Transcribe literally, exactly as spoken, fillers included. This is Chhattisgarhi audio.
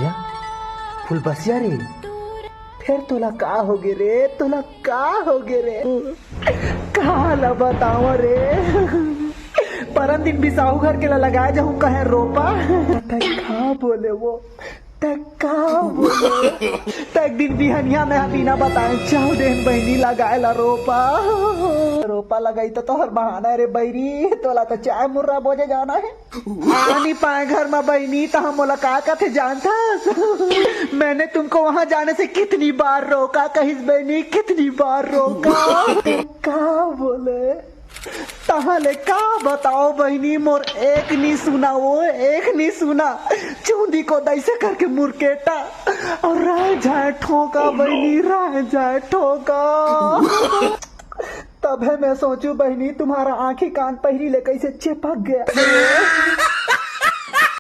या फुलबसिया रे, फेर तोला का होगे रे? तोला का होगे रे? काला बतावं रे, परन दिन बिसाहू घर के ला लगाए जाहूं कहे रोपा। तैं का बोले वो? तैं का बोले? तैं एक दिन बिहनिया में बिना बताए चल देन बहिनी लगाए ला रोपा। रोपा लगाई त तोहर बहाना रे बइरी, तोला त चाय मुर्रा बोजे जाना हे। आनी पाए घर म बहिनी, त हम ओला का कथे जानथस? मैंने तुमको वहां जाने से कितनी बार रोका, कहिस बहिनी, कितनी बार रोका। का बोले? तहां ले का बताओ बहिनी, मोर एक नी सुना वो, एक नी सुना। चूंदी को दैसे करके मुरकेटा अउ रह जाए ठोका बहिनी, रह जाए ठोका। तभे मैं सोचू बहिनी, तुम्हारा आंखी कान पहिरी ले कैसे चिपक गया।